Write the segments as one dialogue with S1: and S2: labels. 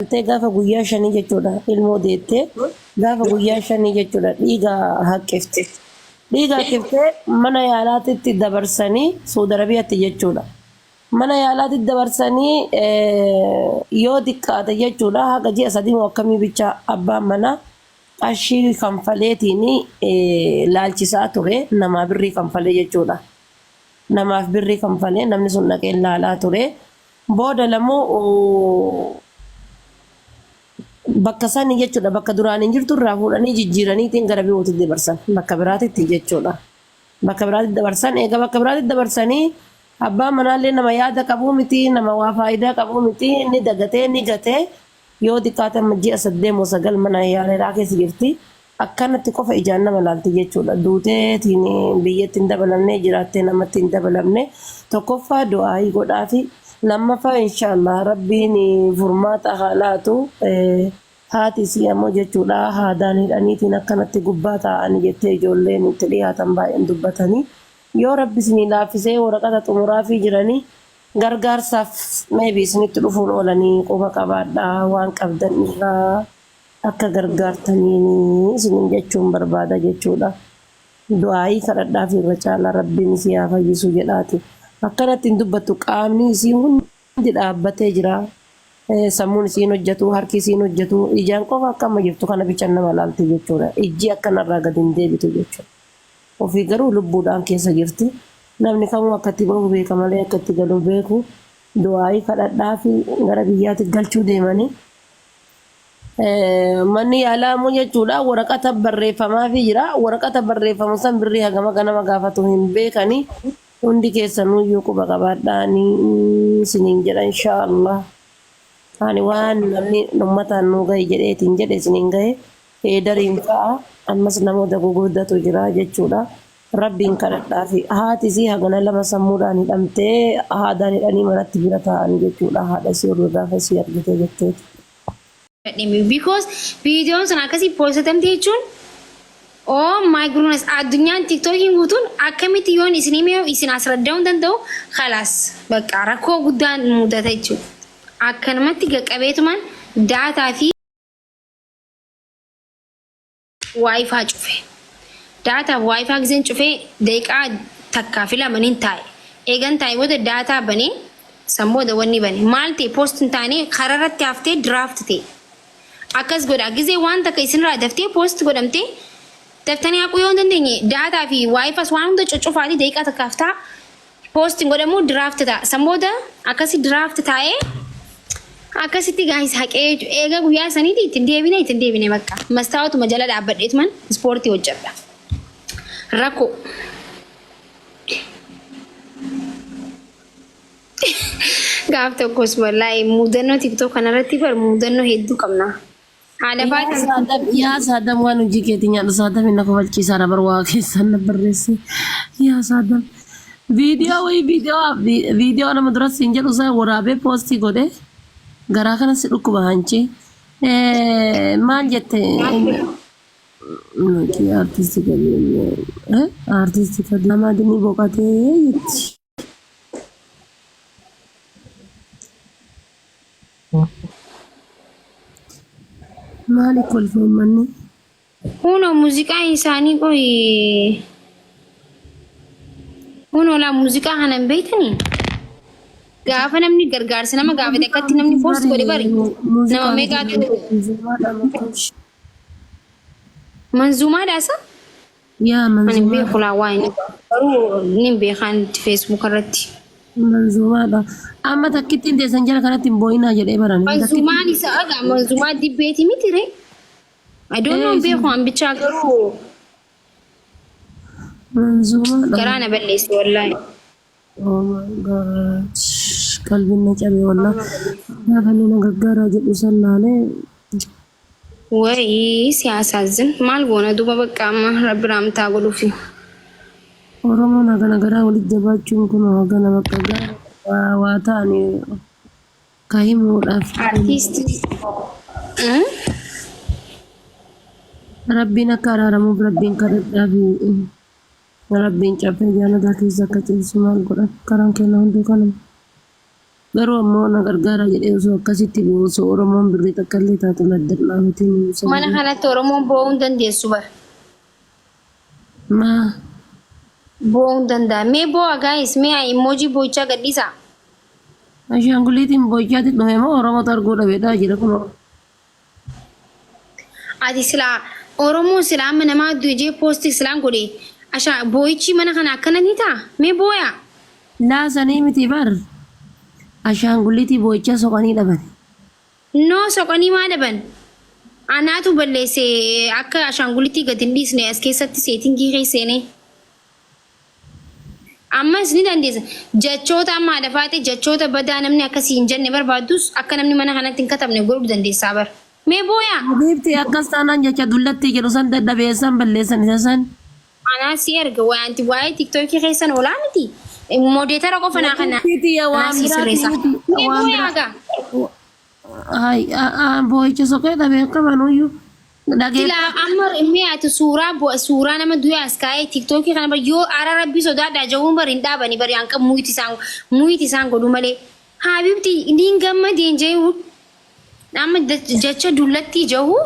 S1: Dhaltee gaafa guyyaa shanii jechuudha ilmoo deettee gaafa guyyaa shanii jechuudha dhiiga haqqifte. Dhiiga haqqiftee mana yaalaatitti dabarsanii Suudi Arabiyaatti jechuudha. Mana yaalaatitti dabarsanii yoo xiqqaate jechuudha haga ji'a sadii moo akkamii bicha abbaan manaa qarshii kanfaleetiin laalchisaa ture namaa birrii kanfalee jechuudha. Namaaf birrii kanfalee namni sun dhaqee laalaa ture. Booda lamuu bakka sani jechuudha bakka duraan hin jirtu irraa fuudhanii jijjiiraniitiin gara birootti dabarsan bakka biraatitti jechuudha. Bakka biraatti dabarsan eega bakka biraatti dabarsanii abbaan manaallee nama yaada qabuu miti nama waa faayidaa qabuu miti ni dagatee ni gatee yoo xiqqaate amma ji'a saddeet moo sagal mana yaalaa keessa jirti. Akkanatti qofa ijaan nama laalti jechuudha. Duuteetiin biyyatti hin dabalamne, jiraattee namatti hin dabalamne. Tokkoffaa du'aayii godhaafi. Lammaffaa inshaallah Rabbiin furmaata haa laatu. Haati isii ammoo jechuudha haadaan hidhaniitiin akkanatti gubbaa taa'ani jettee ijoolleen itti dhiyaatan baay'een dubbatanii. Yoo Rabbi isinii laaffisee waraqata xumuraafii jiranii gargaarsaaf maybe isinitti dhufuun oolanii quba qabaadhaa waan qabdan irraa. akka gargaartaniin isiniin jechuun barbaada jechuudha. Du'aayii kadhadhaafi irra caalaa Rabbiin isii haa fayyisu jedhaati. Akkanatti hin dubbattu qaamni isii hundi dhaabbatee jira. Sammuun isii hin hojjetu, harki isii hin hojjetu, ijaan qofa akka amma jirtu kana bichan nama laalti jechuudha. Ijji akkanarraa gadi hin deebitu jechuudha. Ofii garuu lubbuudhaan keessa jirti. Namni kamuu akka itti bahu beeka malee akka itti galu beeku. Du'aayii kadhadhaafi gara biyyaatti galchuu deemanii. Manni yaalaa immoo jechuudha waraqata barreeffamaafii jira. Waraqata barreeffamu san birrii hagam akka nama gaafatu hin beekani. Hundi keessanuyyuu quba qabaadhaani isiniin jedha inshaa Allah. Ani waan namni ummataan nuu gahi jedheetiin jedhe isiniin gahe. Heedariin fa'a ammas namoota gugurdatu jira jechuudha. Rabbiin kadhadhaafi. Haati isii hagana lama sammuudhaan hidhamtee haadaan hidhanii manatti bira taa'anii jechuudha. Haadha isii warra gaafa isii argitee jetteeti.
S2: Because viidiyoon sun akkasii poostatamte jechuun oh my goodness addunyaan tiktookiin guutuun akkamitti yoon isin hime isin as radda'uu hin danda'u kalaas bakka rakkoo guddaan mudata jechuudha. Akkanumatti qaqqabeetumaan daataa fi WiFi cufe. Data fi WiFi giseen cufee daqiiqaa takkaa fi lama nin taa'e. Eegan taa'e booda data banee san booda wanni bane. Maal ta'e post hin taane kararratti haftee draft ta'e. Akkas godha gisee waan takka isinirraa daftee post godhamtee daftanii haquu yoo hin dandeenye data fi WiFis waan hunda cuccufaati daqiiqaa takkaaf ta'a. Post hin godhamu draft ta'a. San booda akkasi draft taa'ee akkasitti guys haqee jechuudha. Eega guyyaa saniiti ittiin deebine ittiin deebine bakka. Mastaawotuma jala dhaabbadheetuman ispoortii hojjedha. Rakkoo. Gaaf tokkos wallaahi mudannoo tiktok kanarratti bar mudannoo hedduu qabna. Haadha
S1: Yaa
S2: faatan.
S1: Saadam, yaa Saadam waan hojii keetii nyaadhu Saadam inni kofalchiisaadha bar waa keessan na barreesse. Yaa Saadam. Viidiyoo wayii viidiyoo viidiyoo nama dura siin jedhu isaa waraabee poostii godhe garaa kana si dhukkuba hanchi. Maal jette? Nuti artisti galii artisti galii nama ni boqatee jetti. Maali kolfa uummanni?
S2: Kunoo muuziqaa isaanii qoy kunoo laa muuziqaa kana hin beektanii? Gaafa namni gargaarsa nama gaafate akkatti namni post godhe bari nama meeqaatu manzuumaadha isa?
S1: Yaa
S2: Ani hin
S1: manzuumaadha.
S2: beeku laa waa inni garuu nin beekaan Facebook irratti.
S1: Manzuumaadha. Amma takkittiin teessan jala kanatti hin boo'inaa jedhee barani.
S2: Manzuumaan isa aga manzuumaa dibbeeti miti ree. I don't know hin beeku an bichaa garuu
S1: Manzuumaadha.
S2: garaa na balleessu wallaahi.
S1: Oh my god. Qalbiin na cabe wallah. Gaafa inni na gargaaraa jedhu san laalee
S2: Wayii si asaazin maal goona duuba bakka amma rabbi raamtaa godhuufi.
S1: Oromoon hagana garaa walitti jabaachuun kun hagana bakka gara waa waa ta'anii ka himuudhaaf
S2: Artiistii.
S1: Rabbiin akka araaramuuf rabbiin kadhadhaafi rabbiin caffee jaalataa keessa akka ciibsu maal godha karaan keenya hunduu kanuma. Garuu ammoo na gargaara jedhee osoo akkasitti boo'u osoo Oromoon birrii takka illee taatu madda hin dhaabatiin
S2: Mana
S1: sagalee.
S2: kanatti Oromoon boo'uu hin dandeessu bar.
S1: Maa
S2: Boo'uu hin danda'a. Mee boo'a guys mee emoji boo'ichaa gadhiisaa.
S1: Ashaanguliitiin boo'ichaatti dhume moo Oromootu arguu dhabeedhaa jira kunoo.
S2: Ati silaa Oromoo silaa amma namaa du'e jee poostii silaan godhe ashaa boo'ichi mana kana akkana ni ta'a mee booyaa.
S1: Laa sanii miti bar ashaanguliitii boo'ichaa soqanii dhaban.
S2: No soqanii maa dhaban? Anaatu balleesse akka ashaangulitii gad hin dhiisne as keessatti seetingii keessa seenee. Ammas ni dandeessa. Jechoota amma haadha faatee jechoota badaa namni akka sii hin jenne barbaaddus akka namni mana kanatti hin katabne godhuu dandeessaa bar. Mee booyaa.
S1: Habiibti akkas taanaan jecha dullattii jedhu san dadhabeessan balleessan isa san.
S2: Anaa si erga waanti waa'ee tiktookii keessan oolaa miti. Modeetara qofa naa kana.
S1: Habiibtii tiyya
S2: Anaa
S1: waan
S2: sii
S1: biraatii
S2: sirreessa.
S1: miti
S2: Mee
S1: waan
S2: booyaa
S1: biraa.
S2: gaa.
S1: Hay boo'icha soqee dhabee akka manuyyuu
S2: Silaa
S1: dhageeffadhu.
S2: amma mee ati suuraa suuraa nama du'e as kaa'ee tiktookii kana bar yoo ara rabbii sodaadhaa jawuun bar hin dhaabani bari hanqa muyiti isaan muyiti isaan godhu malee haabibti niin gammadeen jehu amma jecha dullattii jahu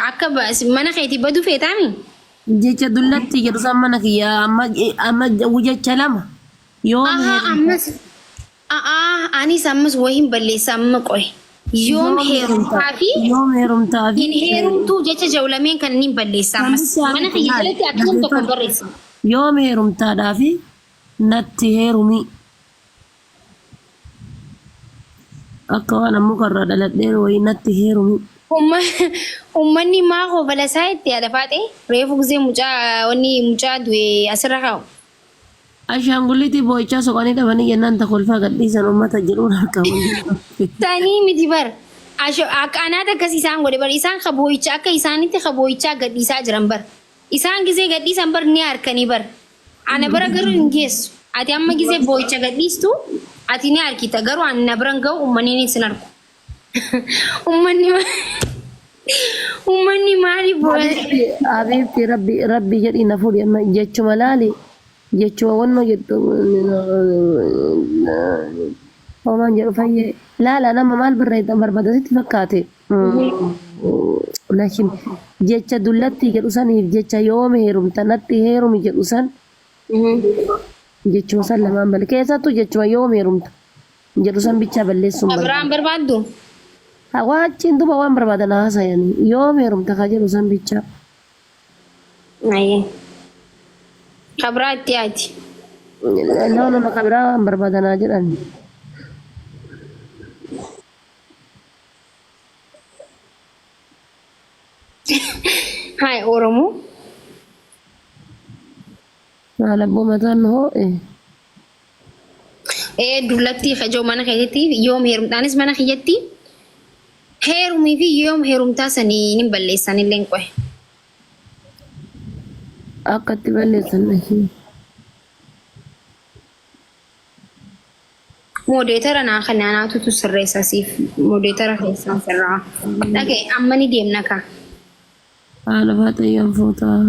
S2: akka mana keetii badu feetaami.
S1: Jecha dullattii jedhu san mana kiyya amma amma jecha lama yoom
S2: Ahaa
S1: heerumta
S2: ammas A'aa anis ammas wahin balleessa amma qoy. Yoom
S1: yoom heerumta
S2: heerumtaa fi
S1: yoom heerumtaa fi
S2: hin heerumtuu jecha jedhu lameen kana nin balleessa ammas.
S1: Namicha
S2: Mana
S1: miti
S2: kiyya
S1: laal
S2: jalatti akkam tokko hin
S1: dhaggeeffadhu
S2: barreessin.
S1: yoom heerumtaadhaa fi natti heerumii akka waan ammoo karraa dhaladheeru wayii natti heerumii.
S2: Ummanni maa kofalasaa itti haadha faaxee reefu gisee mucaa wanni mucaa du'e asirra kaa'u.
S1: Ashaangulliitii boo'ichaa soqanii dhabanii jennaan ta kolfaa gadhiisan uummata jedhuun harkaa wal
S2: Sanii miti bar. Asho akka anaatu akkas isaan godhe bar isaan ka boo'icha akka isaanitti ka boo'ichaa gadhiisaa jiran bar. Isaan gisee gadhiisan bar ni harkanii bar. Ana bira garuu hin geessu. Ati amma gisee boo'icha gadhiistu ati ni harkita garuu ani na bira hin ga'u uummanni sin harku. Uummanni uummanni maaliif boo'a?
S1: Habiibti habiibti rabbi rabbi jedhii na fuudhi amma jechuma laali jechuma wannoo jettu homaan jedhu fayyee laala nama maal barreessa barbaada sitti fakkaate laakiin jecha dullattii jedhu saniif jecha yoom heerumta natti heerumi jedhu san jechuma san lamaan bale keessattuu jechuma yoom heerumta jedhu san bichaa balleessuun
S2: Ka biraan
S1: barbaada.
S2: barbaaddu?
S1: Waa achiin duba waan barbaadan haasayanii yoom heerumta ka jedhu san bichaa.
S2: Ayyee. Ka biraa itti yaadi.
S1: No no no ka biraa waan barbaadan haa jedhan.
S2: Haay Oromoo.
S1: Maal abboo mataan nu hoo'e.
S2: Ee dullattii kajoo mana keetitti yoom heerumtaanis mana kiyyatti heerumii fi yoom heerumtaa sanii nin balleessan illeen qoye.
S1: Akka itti balleessan dhahee.
S2: Moodeetara naa kana anaatutu sirreessa siif moodeetara keessaan sirraa. Dhagaye amma ni deemna kaa.
S1: Haala faaxayyoon fuutaa.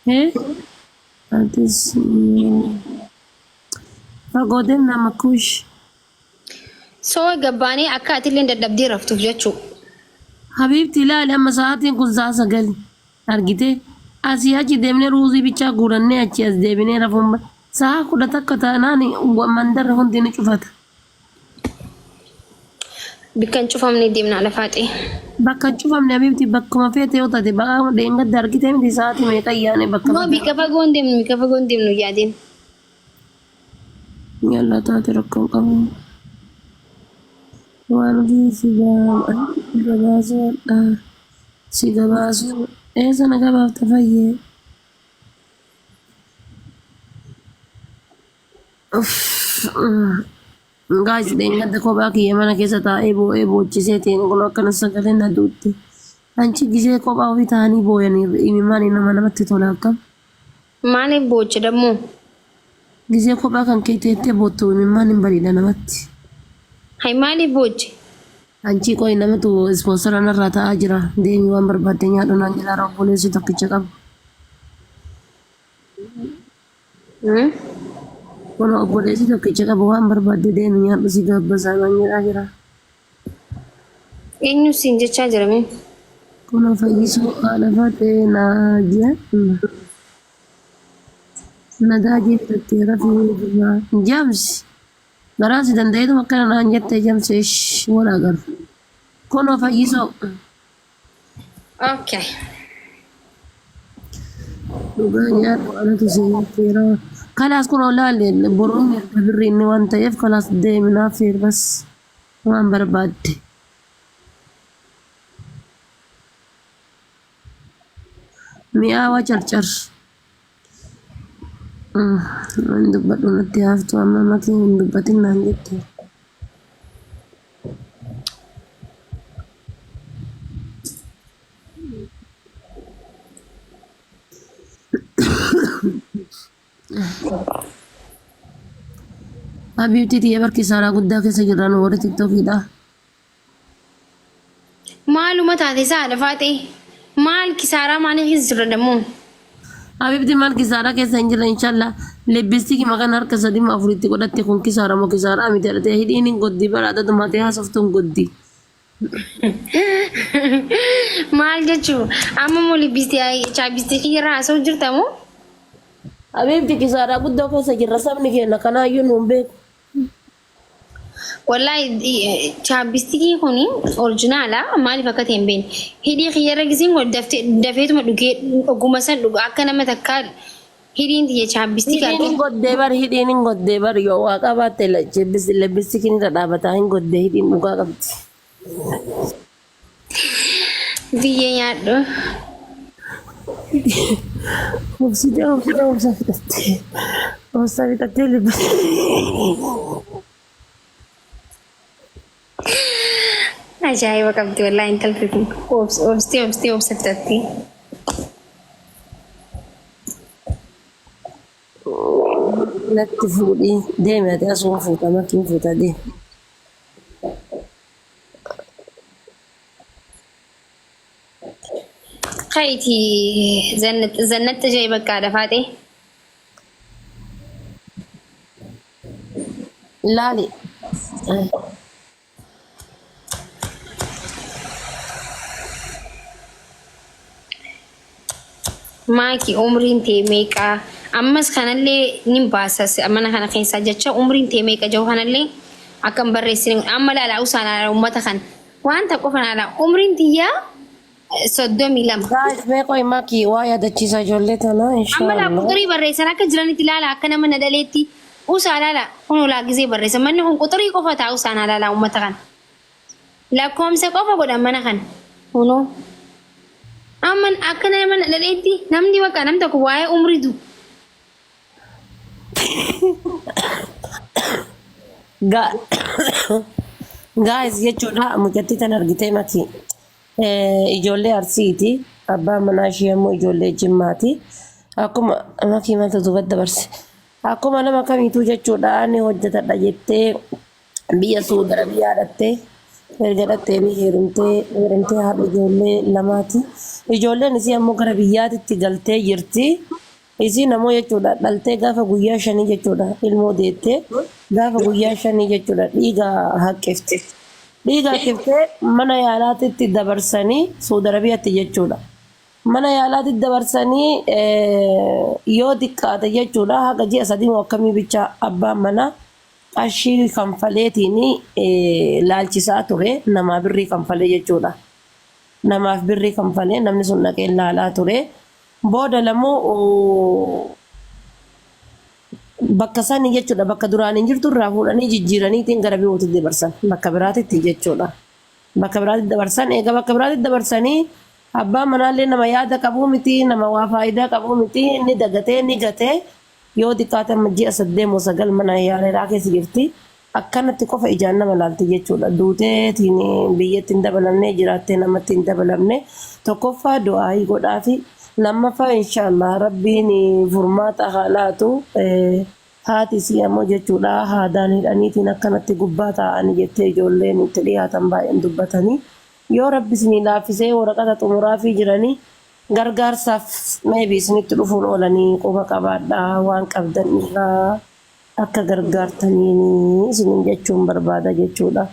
S1: Hee? Atis fagoo deemna makuush.
S2: Soo gabbaanee akka atilleen dadhabdee raftuuf jechuu.
S1: Habiibti ilaali amma sa'aatiin kun sa'a sagali argitee asii achi deemnee ruuzii bichaa guurannee achi as deebinee rafuun sa'a 11 taanaan mandarri hundi ni cufata.
S2: Bikka hin cufamne deemna haadha faaxee.
S1: Bakka hin cufamne habiibti bakkuma feete yoo taate ba'aa dheengadda argitee miti sa'aatii meeqa yaane bakka
S2: No bikka fagoo hin deemnu bikka fagoo hin deemnu yaadeen.
S1: Yallaa taate rakkoo hin qabu. Waan ofii si gabaasuu hadhaa si gabaasuu eessa na gabaafta fayyee. Guys, dheengadda kophaa kiyya mana keessa taa'ee boo'ee boochisee ta'een kun akkana sagaleen na duutte. Anchi gisee kophaa ofii taa'anii booyanii imimmaan nama namatti tola akkam.
S2: Maaliif boocha dammoo?
S1: Gisee kophaa kan kee teettee boottu imimmaan hin bareeda namatti.
S2: Hay maaliif booche?
S1: Anchi qoy namatu ispoonsara narraa ta'aa jira. Deemi waan barbaadde nyaadhu naan jedhaa obboleessi tokkicha qabu.
S2: Hmm?
S1: Kun obboleessi tokkicha qabu waan barbaadde deemi nyaadhu si gaabbasaa naan jedhaa jira.
S2: Eenyu siin jechaa jira mee?
S1: Kun fayyisuu haadha faatee naa jee. Nadaajii bitattee rafii duraa. Jamsi garaa si danda'eetuma akkana naan jettee jamsi ish wal agarra. Kunoo fayyisoo.
S2: Okay.
S1: Dhugaa nyaadhu anatu si nyaatteera. Kalaas kunoo laali boruun erga birri inni waan ta'eef kalaas deemi naaf feer bas waan barbaadde. Mi'aawa carcar. Hin dubbadhu natti haftu amma makii hin dubbatin naan jette. Habiibtii tiyya barki saaraa guddaa keessa jirra nu warri tiktokiidha.
S2: Maaluma taate isaa haadha faaxee? Maal kisaaraa maalii keessa jirra dammoo?
S1: Habibti maal kisaaraa keessa hin jirre inshallah lippistiki maqaan harka sadii ma afuritti godhatte kun kisaara moo kisaaraa miti jedhatee hidhiin hin goddi bara adaduma ta'e haasoftu hin goddi.
S2: Maal jechuu amma moo chaapistikii irraa haasa'u jirta moo?
S1: Habibti kisaaraa guddoo keessa jirra sabni keenya kanaayyuu nuun beeku.
S2: Wallahi chaapistikii kun orjinaala maaliif akka ta'e hin beekne. Hidhii kiyyarra gisiin kun dafeetuma dhugee oguma san dhuga akka nama takkaa hidhiin tiyya chaapistikii
S1: Hidhiin hin
S2: argee.
S1: goddee bar hidhiin hin goddee bar yoo waa qabaatte lippistiki irra dhaabataa hin goddee hidhiin dhugaa qabdi.
S2: Biyyee nyaadhu.
S1: Obsitee obsitee obsa fixattee obsa fixattee lippistiki.
S2: Ajaa'iba qabdi wallahi intalti kun. Obstee obstee obsa fixatti.
S1: Natti fuudhii deemi ati asuma fuuta makiin fuuta deemi.
S2: Kayti zannaxxa jee bakka dafaate.
S1: Laali.
S2: Maaki umriin tee meeqa? Ammas kanallee nin baasa mana kana keessaa jecha umriin tee meeqa jiru kanallee akka hin barreessine amma laala usaa laala ummata kana wanta qofa laala umriin tiyyaa 32.
S1: Guys, mee qoy maki waa yaadachiisa ijoollee tana
S2: Amma laa
S1: inshallah.
S2: quxirii barreessan akka jiranitti laala akka nama na dhaleetti usaa laala kun laa gizee barreessan manni kun quxirii qofa ta'a usaa naa laala ummata kana. Lakkoomsa qofa godhan mana kana. Kunoo. Amma akka nama na dhaleetti namni bakka nam tokko waa'ee umrii du.
S1: Guys jechuudha mucattii tan argitee maki ijoollee Arsiiti abbaan manaa ishee ammoo ijoollee Jimmaati akkuma makii maaltu duubatti dabarse akkuma nama kamiituu jechuudha ani hojjetadha jettee biyya Suudi Arabiyaa dhattee erga dhattee ni heerumtee heerumtee haadha ijoollee lamaati. Ijoolleen isii ammoo gara biyyaatitti galtee jirti. Isiin ammoo jechuudha dhaltee gaafa guyyaa shanii jechuudha ilmoo deettee gaafa guyyaa shanii jechuudha dhiiga haqqifte. Dhiiga haqqiftee mana yaalaatitti dabarsanii Suudi Arabiyaatti jechuudha. Mana yaalaatti dabarsanii yoo xiqqaate jechuudha haga ji'a sadii moo akkamii bicha abbaan manaa qarshii kanfaleetiin laalchisaa ture namaa birrii kanfalee jechuudha. Namaaf birrii kanfalee namni sun dhaqee laalaa ture. Booda lamuu bakka sanii jechuudha bakka duraan hin jirtu irraa fuudhanii jijjiiraniitiin gara birootti dabarsan bakka biraatitti jechuudha. Bakka biraatti dabarsan eega bakka biraatti dabarsanii abbaan manaallee nama yaada qabuu miti nama waa faayidaa qabuu miti ni dagatee ni gatee yoo xiqqaate amma ji'a saddeet moo sagal mana yaaleeraa keessa jirti. Akkanatti qofa ijaan nama laalti jechuudha. Duuteetiin biyyatti hin dabalamne jiraattee namatti hin dabalamne. Tokkoffaa du'aayii godhaafi lammaffaa inshaallah rabbiin furmaata haa laatu. Haati isii ammoo jechuudha haadaan hidhaniitiin akkanatti gubbaa taa'anii jettee ijoolleen itti dhiyaatan baay'een dubbatanii. Yoo rabbi isinii laaffisee waraqata xumuraafii jiranii gargaarsaaf maybe isinitti dhufuun oolanii quba qabaadhaa waan qabdan irraa. Akka gargaartaniin isinin jechuun barbaada jechuudha.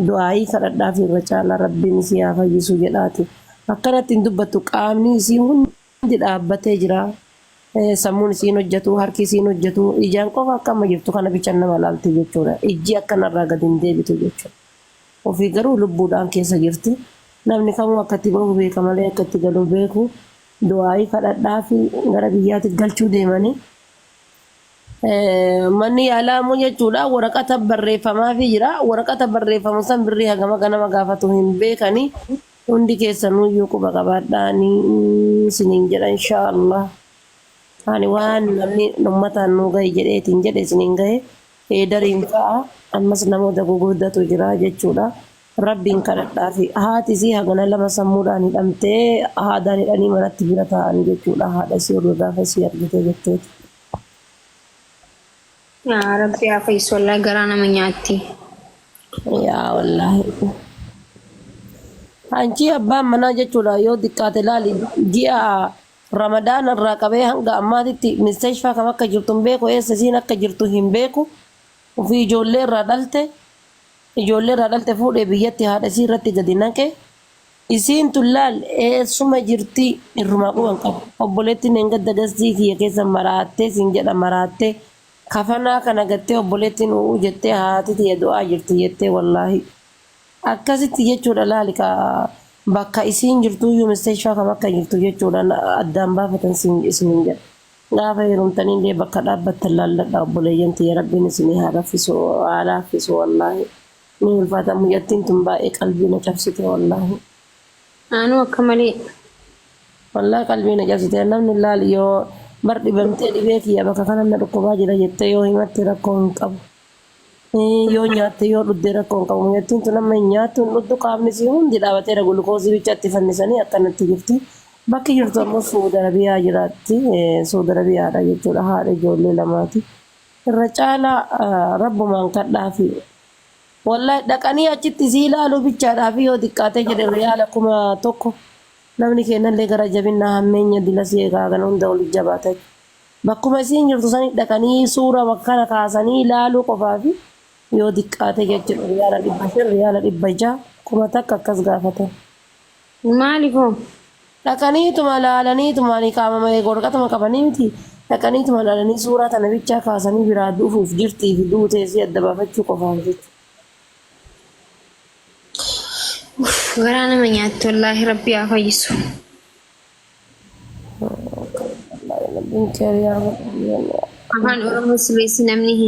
S1: Du'aayii kadhadhaafi irra caalaa Rabbiin isii haa fayyisu jedhaati. Akkanatti hin dubbattu qaamni isii hundi dhaabbatee jira. Sammuun isii hin hojjatu, harki isii hin hojjatu, ijaan qofa akka amma jirtu kana bichan nama laalti jechuudha. Ijji akkanarraa gadi hin deebitu jechuudha. Ofii garuu lubbuudhaan keessa jirti. Namni kamuu akka itti bahu beeka malee akka itti galu hin beeku. Du'aayii kadhadhaafi gara biyyaatti galchuu deemanii. Manni yaalaa immoo jechuudha waraqata barreeffamaafii jira. Waraqata barreeffamu san birrii hagam akka nama gaafatu hin beekani. Hundi keessanuyyuu quba qabaadhaani isiniin jedha inshaa Allah. Ani waan namni ummataan nuu gahi jedheetiin jedhe isiniin gahe. Heedariin fa'a ammas namoota gugurdatu jira jechuudha. Rabbiin kadhadhaafi. Haati isii hagana lama sammuudhaan hidhamtee haadaan hidhanii manatti bira taa'an jechuudha. Haadha isii orga gaafa isii argitee jetteeti.
S2: Yaa Rabbi haa fayyisu wallahi garaa nama nyaatti.
S1: Yaa wallaahi. Anchi abbaan manaa jechuudha yoo xiqqaate laali ji'a Ramadaana irraa qabee hanga ammaatitti mistashfaa kam akka jirtu hin beeku eessa isiin akka jirtu hin beeku ofii ijoollee irraa dhalte Ijoollee irraa dhalte fuudhee biyyatti haadha isii irratti gadi naqe. Isiin tun laal eessuma jirti irrumaa quba hin qabu. Obboleettiin dheengadda gastii kiyya keessa maraattee siin jedha maraattee kafanaa kana gattee obboleettiin u'uu jettee haati tiyya du'aa jirti jettee wallaahi. Akkasitti jechuudha laali ka bakka isiin jirtuuyyuu misteshfaa kam akka jirtu jechuudha addaan baafatan siin isiniin jedha. Gaafa heerumtanillee bakka dhaabbattan laalladhaa obboleeyyan tiyya rabbiin isinii haa laffisu haa laaffisu wallaahi ni ulfaata mucattiin tun baay'ee qalbii na cabsite wallaahi.
S2: Anuu akka malee.
S1: Wallaahi qalbii na cabsite namni laali yoo bar dhibamtee dhibee kiyya bakka kanan na dhukkubaa jira jettee yoo himatte rakkoo hin qabu. Yoo nyaatte yoo dhugde rakkoo hin qabu. Mucattiin tun amma hin nyaattu hin dhugdu qaamni isii hundi dhaabateera gulukoosii bichaatti fannisanii akkanatti jirti. Bakki jirtu ammoo Suudi Arabiyaa jiraatti. Suudi Arabiyaadha jechuudha haadha ijoollee lamaati. Irra caalaa rabbumaan kadhaafi. Wallahi dhaqanii achitti isii ilaaluu bichaadhaafi yoo xiqqaatee jedhe riyaala 1000 namni keennallee gara jabinna hammeenya dilasii egaa kana hunda walitti jabaata. Bakkuma isiin jirtu sani dhaqanii suura bakka kana kaasanii laaluu qofaafi yoo diqqaate jechuudha riyaala 500 riyaala 600 1000 akkas gaafatan.
S2: Maaliif hoo?
S1: Dhaqaniituma laalaniituma ani qaamama eega waraqatuma qabanii miti dhaqaniituma laalanii suuraa tana bichaa kaasanii biraa dhufuuf jirtii fi duutee isii adda baafachuu qofaaf jechuudha.
S2: Uff garaa nama nyaatti wallaahi rabbi haa fayyisu. Afaan Oromoo sirreessi namni hin.